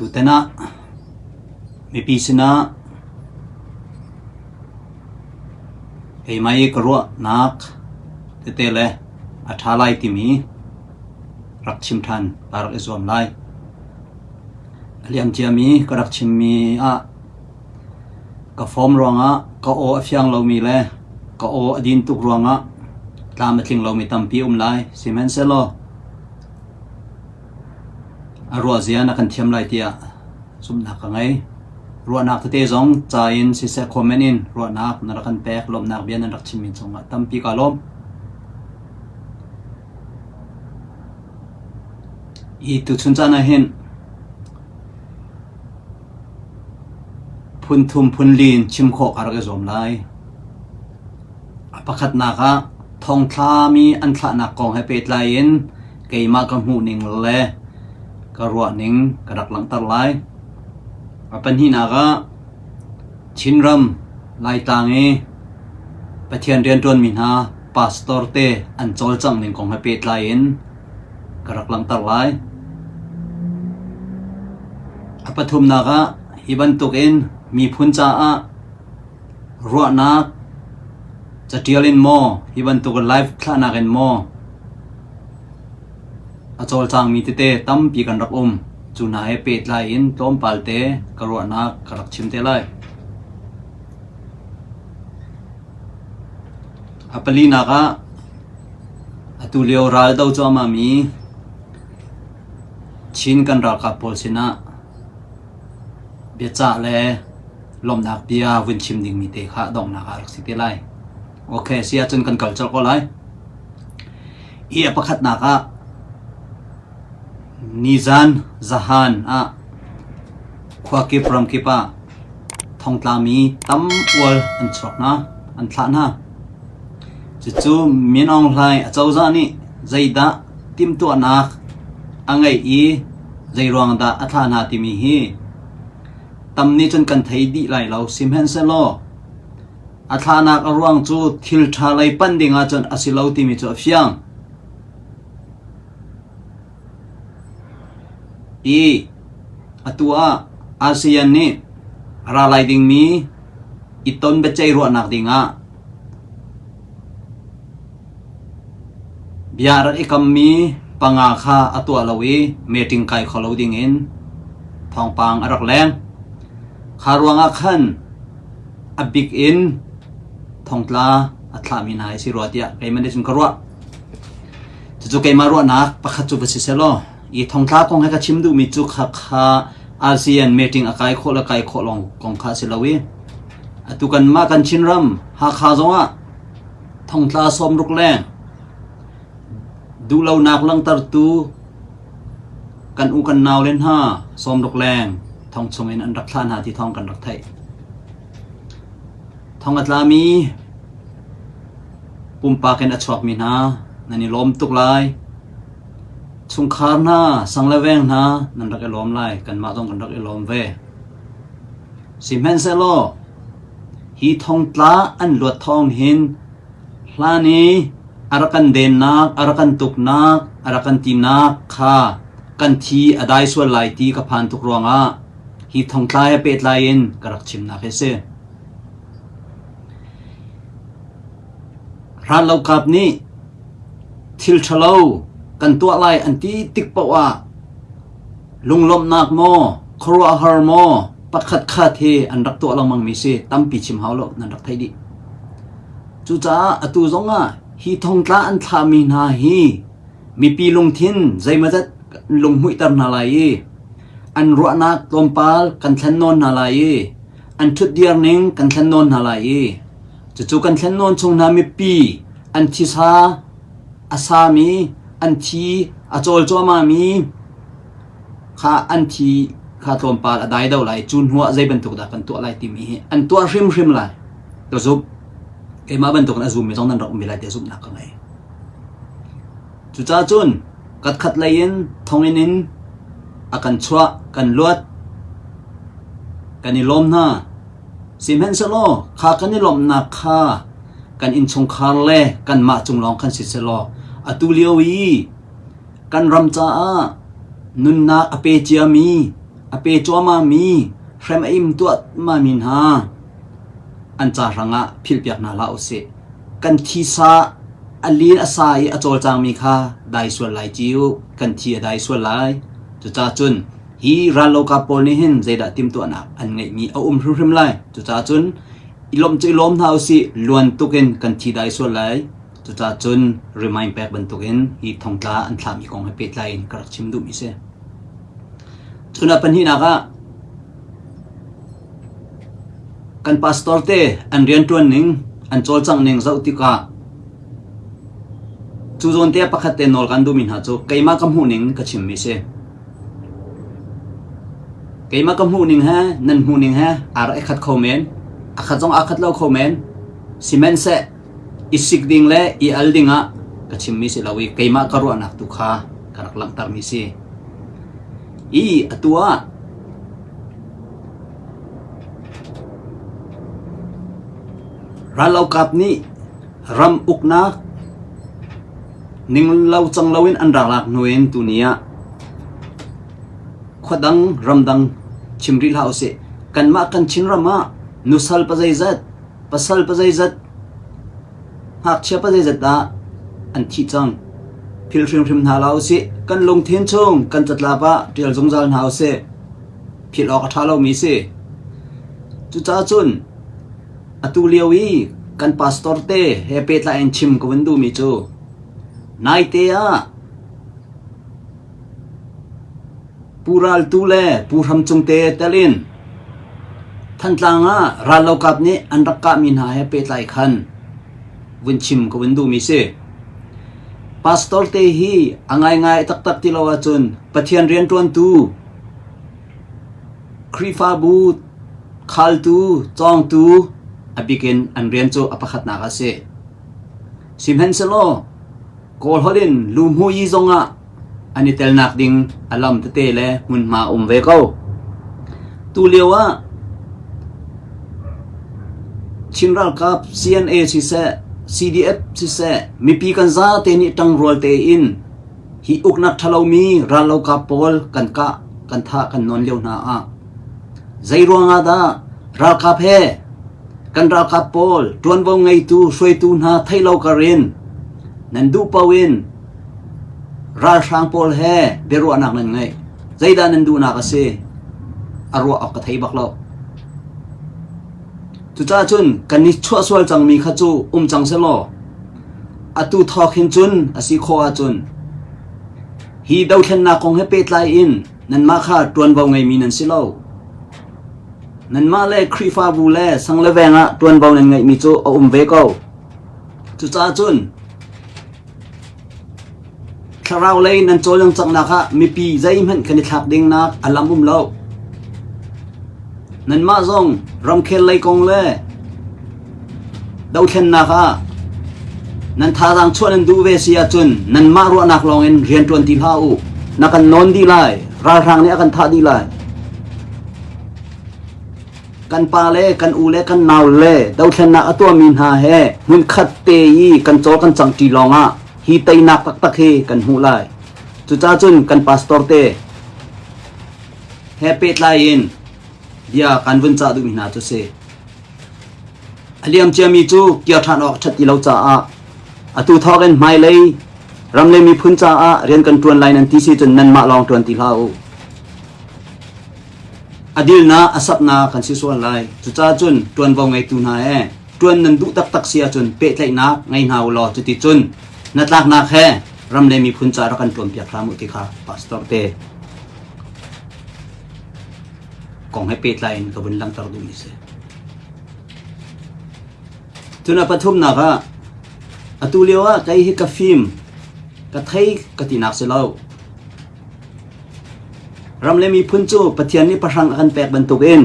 Tutan ah mipi sinah keimah i ka ruahnak tete le a ṭha lai timi rak chim ṭhan kaa rak i zuam lai. A liamciami ka rak chimmi ah ka form ruangah ka aw a fiang lomi le ka aw a din tuk ruangah tlam a tling lomi tampi a um lai. Sihmanhsehlaw A ruahzia na kan thiam lai tiah zumhnak ka ngei. Ruahnak tete zong ca in siseh comment in ruahnak na rak kan pek lawmhnak bia nan rak chimmi cungah tampi kaa lawm. Hi tuchun caan ah hin phun thum phun li in chim khawh ka rak i zuam lai. A pakhatnak ah thongthlami an thlahnak kong he pehtlai in keimah ka hmuhning le ka ruahning ka rak langhter lai. A pahnihnak ah Chinram Laitlang i Pathian rianṭuanmi hna pastor te an cawlcangh ning kong he pehtlai in ka rak langhter lai. A pathumnak ah hi bantukin miphun caah ruahnak catial in maw hi bantuk live thlahnak in maw a cawlcangmi tete tampi kan rak um. Cu hna he pehtlai in tlawmpal te ka ruahnak ka rak chim te lai. A palinak ah atu lio ral do cuahmahmi Chin kan ralkap pawl sinah biacah le lawmhnak bia vun chim dingmi te kha donghnak ah rak si te lai. Okay, si ahcun kan kal colh ko lai. Hi a pakhatnak ah nizan zahan ah khua kip ram kip ah thongtlami tam ual an chuak hna, an thlah hna. Cucu Min Aung Hlaing acozah nih zeidah timhtuahnak a ngeih i zeiruang dah a thlah hna timi hi tam nih cun kan thei dih lai lo. Sihmanhsehlaw a thlahnak a ruang cu thil ṭha lei panh ding ahcun a si lo timi cu a fiang. I atu ah ASEAN nih a ra lai dingmi i ton biaceih ruahnak dingah bia a rak i kammi panga kha a tuah lo i meeting kai kho lo dingin thawngpang a rak leng. Kha ruangah khan a bik in thongtla a thlahmi hna hi si rua tiah keimah nih cun ka ruah. Cucu keimah ruahnak pakhat cu va si selaw i thongtla kong he ka chim duhmi cu khakha ASEAN meeting a kai khawh le kai khawh lawng kong kha a si lo i atu kanmah kan Chinram Hakha zongah thongtla 60 leng duhlonak langhtertu kan u kan nau le hna 60 leng thong chungin an rak thlah hna ti thawng kan rak theih. Thong a tlami pumpak in a chuakmi hna nan i lawm tuk lai. Chungkhar hna, sang le veng hna nan rak i lawm lai. Kanmah zong kan rak i lawm ve. Sihmanhsehlaw hi thongtla an luat thawng hin hlan i a rak kan dennak, a rak kan tuknak, a rak kan tinak kha kan thi a dai sual lai ti ka phan tuk ruangah hi thongtla he pehtlai in ka rak chimnak hi a si. Rallokap nih thil ṭhalo kan tuah lai an ti tik paoh ah lunglawmhnak maw, khuaruahhar maw pakhatkhat hi an rak tuah lengmangmi si tampi chim hau lo nan rak theih dih. Cucaah atu zongah hi thongtla an thlahmi hna hi mipi lungthin zeimawzat lunghmuihter hna lai i an ruahnak tlawmpal kan thlen nawn hna lai i an ṭhutdir ning kan thlen nawn hna lai i cucu kan thlen nawn chung hna mipi an thisa a sami an thi a cawl cuahmahmi kha an thi kha tlawmpal a dai do lai cu hnuah zei bantuk dah kan tuah lai timi hi an tuah hrimhrim lai ka zumh keimah bantukin a zummi zong nan rak um ve lai tiah zumhnak ka ngei cucaah cun katkhat lei in thonginn in a kan chuah kan luat kan i lawm hna sihmanhsehlaw kha kan i lawmhnak kha kan innchungkhar le kanmah cung lawng khan si selaw atu lio i kan ram caah nunnak a pe ciami a pe cuahmahmi hrem a im tuahmahmi hna an ca hrangah philhpiak hna hlah usih. Kan thisa a lin a sa i a cawlcangmi kha dai sual lai ciu, kan thi a dai sual lai. Cucaah cun hi rallokap pawl nih hin zeidah timhtuahnak an ngeihmi a um hrimhrim lai. Cucaah cun i lawmh cu i lawm hna usih, luan tukin kan thi dai sual lai. Cucaah cun remind pek bantukin hi thongtla an thlahmi kong he pehtlai in ka rak chim duhmi si. Cun a pahnihnak ah kan pastor te an rianṭuan ning, an cawlcangh ning zoh tikah cu zawn te ah pakhat te nawl kan duhmi hna cu keimah ka hmuh ning ka chimmi si. Keimah ka hmuh ning he nan hmuh ning he aa rak i khat kho men. A khat zong aa khat lo kho men. Sihmanhseh i sik ding le i al ding ah ka chimmi si lo i keimah ka ruahnak tu kha ka rak langhtermi si. I atu ah rallokap nih ram uknak ning lo cang loin an rak lak hnu in tuni ah khua dang ramdang chim rih hlah usih kanmah kan Chinram ah nusal pazeizat pasal pazeizat ngakchia pazeizat dah an thih cang philh hrimhrim hna hlah usih kan lungthin chung kan catlap ah ṭial zungzal hna usih philh awk a ṭha lomi si cucaah cun atu lio i kan pastor te he pehtlai in chim ka vun duhmi cu naite ah Pu Ral Tu le Pu Hram Cung te tel in Thantlang ah rallokap nih an rak kahmi hna he pehtlai khan vun chim ka vun duhmi si. Pastor te hi a ngaingai taktak ti lo ahcun Pathian rianṭuantu Khrihfabu khaltu, cawngtu a bikin an rian cu a pakhatnak a si. Sihmanhsehlaw Kawl holh in luhmuhyi zongah an i telnak ding a lam tete le hmunhma a um ve ko. Tulio ah Chin ralkap CNA siseh, CDF siseh, mipi kan zate nih ṭangrual tein hi uknak ṭhalomi rallokap pawl kan kah, kan thah, kan nawn lio hna ah zei ruangah dah ralkap he kan ralkap pawl ṭuanvo ngeitu hruaitu hna theih lo kar in nan duh paoh in ralhrang pawl he biaruahnak nan ngeih. Zeidah nan duhnak a si? A ruah awk ka thei bak lo. Cucaah cun kan i chuahsual cangmi kha cu um cang selaw atu thawk hin cun a si khawh ahcun hi dothlennak kong he pehtlai in nanmah kha ṭuanvo ngeimi nan si lo. Nanmah le Khrihfabu le sang le veng ah ṭuanvo nan ngeihmi cu a um ve ko. Cucaah cun thlarau lei nan cawlcangnak ah mipi zeihmanh kan i thlak dingnak a lam um lo. Nanmah zong ramkhel lei kong le dothlennak ah nan thazaang chuah nan duh ve si ahcun nanmah ruahnak lawngin rian ṭuan ti hlah u. Na kan nawn dih lai. Ralhrang nih a kan thah dih lai. Kan pa le kan u le kan nau le dothlennak a tuahmi hna he hmunkhat te i kan cawl kan cangṭi lawngah hi teinak taktak hi kan hmuh lai. Cucaah cun kan pastor te he pehtlai in bia kan vun cah duhmi hna cu si. A liam ciami cu kir ṭhan awk ṭhat ti lo caah atu thawk in hmailei ram le miphun caah rian kan ṭuan lai nan ti si cun nanmah lawng ṭuan ti hlah u. A dilnak a sapnak kan si sual lai. Cucaah cun ṭuanvo ngeitu hna he ṭuan nan duh taktak si ahcun pehtlaihnak ngei hna u law cuticun hnatlaknak he ram le miphun caah rak kan ṭuanpiak hram u ti kha pastor te kong he pehtlai in ka vun langhter duhmi si. Cun a pathumnak ah atu lio ah kei hi ka fim ka thei ka tinak si lo. Ram le miphun cu Pathian nih pahrang a kan pek bantukin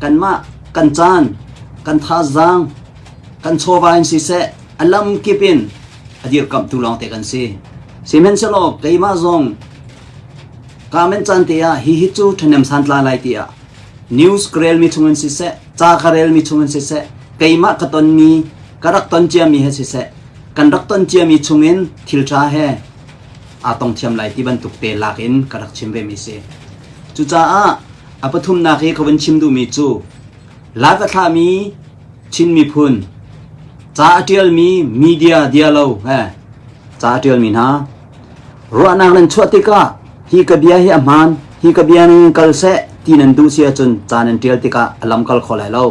kanmah kan caan, kan thazaang, kan chawva in siseh a lamkip in a dirkamhtu lawngte kan si. Sihmanhsehlaw keimah zong kamen caan te ah hihi cu ṭhahnem santla lai tiah news ka relmi chungin siseh, ca ka relmi chungin siseh, keimah ka tonmi, ka rak ton ciami he siseh, kan rak ton ciami chungin thil ṭha he. aa tong thiam lai ti bantuk te lak in ka rak chim vemi si. Cucaah a pathumnak hi ka vun chim duhmi cu live a thlahmi Chin miphun ca a ṭialmi media dialo he ca a ṭialmi hna ruahnak nan chuah tikah hi ka bia hi a hmaan hi ka bia ning kal seh ti nan duh si ahcun ca nan ṭial tikah a lam kal kho lai lo.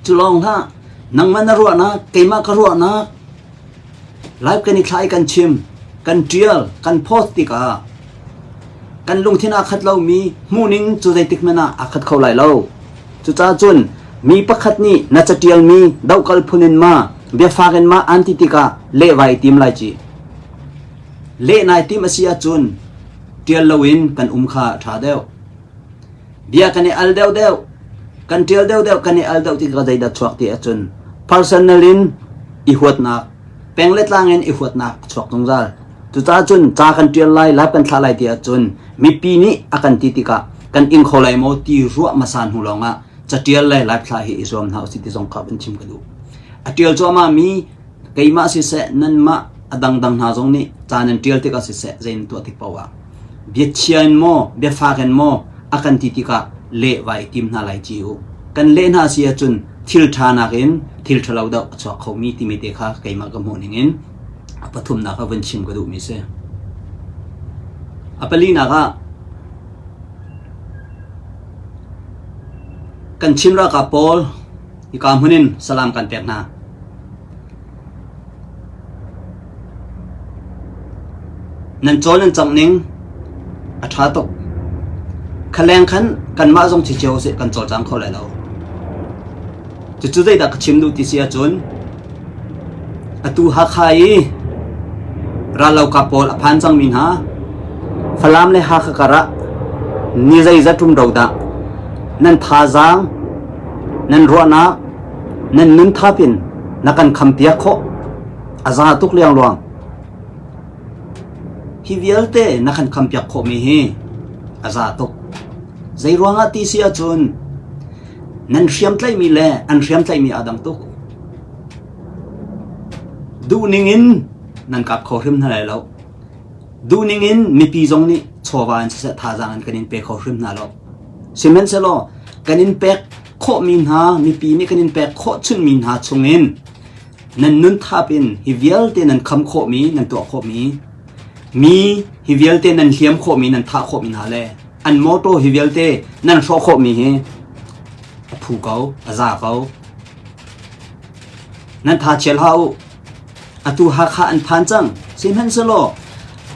Cu lawng hlah nangmah na ruahnak keimah ka ruahnak Live kan i thla i kan chim, kan ṭial, kan post tikah kan lungthin aa khat lomi hmuhning cu zeitik hmanh ah aa khat kho lai lo. Cucaah cun mi pakhat nih na caṭialmi dohkal phun in ma, biafak in ma aan ti tikah leh vai i tim lai ci. Leh nai tim a si ahcun ṭial loin kan um kha a ṭha deuh. Bia kan i al deuhdeuh, kan ṭial deuhdeuh, kan i al deuh tikah zeidah chuak ti ahcun personal in i huatnak, peng le tlang in i huatnak a chuak zungzal. Cucaah cun ca kan ṭial lai, live kan thlah lai ti ahcun mipi nih a kan ti tikah kan ing kho lai maw ti ruah hmasa hnu lawngah caṭial le live thlah hi i zuam hna usih ti zong kha van chim ka duh. A ṭial cuahmah mi keimah siseh nanmah a dangdang hna zong nih ca nan ṭial tikah siseh zei nan tuah tik paoh ah biachia in maw biafak in maw a kan ti tikah leh vai i tim hna lai ci u. Kan leh hna si ahcun thil ṭha nakin thil ṭhalo deuh a chuak khomi timi te kha keimah ka hmuh ning in a pathumnak ah vun chim ka duhmi si. A palinak ah kan Chin ralkap pawl hika hmun in salam kan pek hna. Nan cawl nan cangh ning a ṭha tuk. Khaleng khan kanmah zong chicio usih kan cawlcang kho lai lo. Cucu zeidah ka chim duh ti si ahcun atu Hakha i rallokap pawl a phan cangmi hna Falam le Hakha karah ni zeizat rumro dah nan thazaang nan ruahnak nan nun thap in na kan khampiak khawh a za tuk liangluang. Hi vialte na kan khampiak khawhmi hi a za tuk. Zei ruangah ti si ahcun nan hriamtlaihmi le an hriamtlaihmi aa dang tuk. Duhning in nan kap kho hrim hna lai lo. Duhning in mipi zong nih chawva in siseh thazaang in kan in pe kho hrim hna lo. Sihmanhsehlaw kan in pek khawhmi hna mipi nih kan in pek khawh chunmi hna chungin nan nun thap in hi vialte nan kham khawhmi nan tuah khawhmi mi hi vialte nan hliam khawhmi nan thah khawhmi hna le an motor hi vialte nan hrawh khawhmi hi a phu ko a za ko nan tha chial hlah u atu Hakha an phan cang sihmanhsehlaw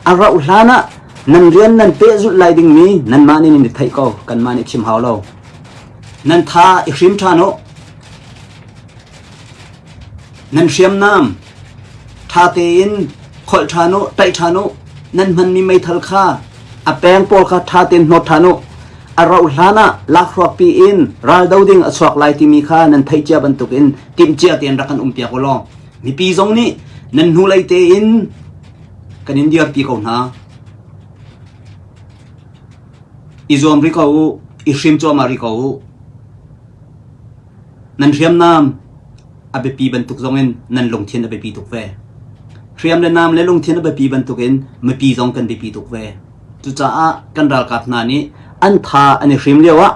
a rauh hlan ah nan rian nan pehzulh lai dingmi nanmah nih nan i theih ko kanmah nih chim hau lo nan tha i hrim ṭhan u Nan hriamnam ṭha tein kholh ṭhan u, ṭaih ṭhan u. Nan hmanmi meithal kha a peng pawl kha ṭha tein hnawt ṭhan u. A rauh hlan ah lakhruakpi in raldo ding a chuak lai timi kha nan theih cia bantukin timhcia tein rak kan umpiak u law mipi zong nih nan hnulei tein kan in dirpi ko hna. I zuam rih ko u, i hrim cuahmah rih ko u. Nan hriamnam a biapi bantuk zongin nan lungthin a biapi tuk ve. Hriam le nam le lungthin a biapi bantukin mipi zong kan biapi tuk ve. Cucaah kan ralkap hna nih an tha an i hrim lio ah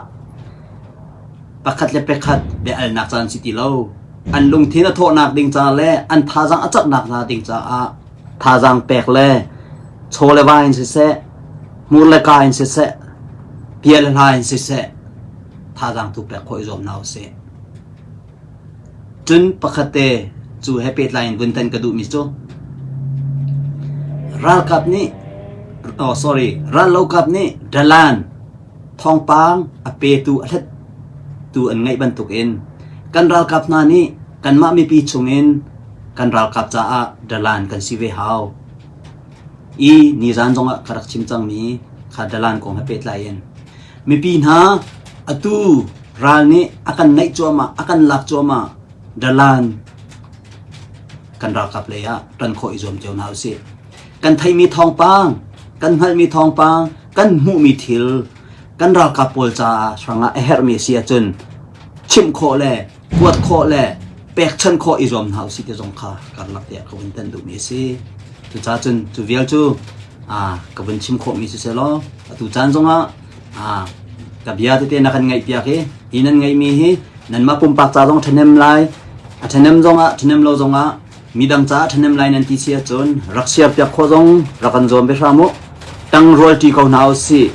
pakhat le pakhat bia-alnak caan si ti lo. An lungthin a thawhnak ding ca le an thazaang a caknak hna ding caah thazaang pek le chaw le va in siseh, hmur le ka in siseh, bia le hla in siseh, thazaang tu pek khawh i zuam hna usih. Cun pakhat te cu he pehtlai in vun tan ka duhmi cu ralkap nih oh sorry rallokap nih dalan thawngpang a petu a hlattu an ngeih bantukin kan ralkap hna nih kanmah mipi chungin kan ralkap caah dalan kan si ve hau. I nizan zongah ka rak chim cangmi kha dalan kong he pehtlai in Mipi hna, atu ral nih a kan naih cuahmah, a kan lak cuahmah, dalan kan ralkap lei ah ṭan khawh i zuam cio hna usih. Kan theihmi thawngpang, kan hngalhmi thawngpang, kan hmuhmi thil, kan ralkap pawl caah hrangah a herhmi a si ahcun chimh khawh le kuat khawh le pekchanh khawh i zuam hna usih ti zong kha karlak tiah ka vun tan duhmi a si. Cucaah cun cu vial cu ka vun chim khawhmi si selaw atu caan zongah ka bia tete na kan ngaihpiak i hi nan ngeihmi hi nanmah pumpak ca zong ṭhahnem lai a ṭhahnem zongah ṭhahnem lo zongah midang caah ṭhahnem lai nan ti si ahcun rak share piak khawh zong rak kan zuam ve hram u. Ṭangrual ṭi ko hna usih.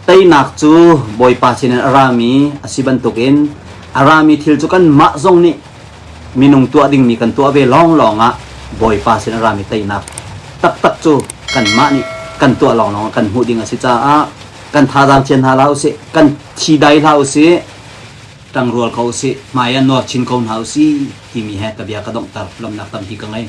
Teinak cu Bawipa sinin a rami a si bantukin a rami thil cu kanmah zong nih minung tuah dingmi kan tuah ve lawnglawng ah Bawipa sin a rami teinak taktak cu kanmah nih kan tuah lawnglawng ah kan hmuh ding a si caah kan thazaang chian hna hlah usih, kan thi dai hlah usih, ṭangrual ko usih, hmai ah nuar chin ko hna usih timi he ka bia ka donghter. Lawmhnak tampi ka ngei.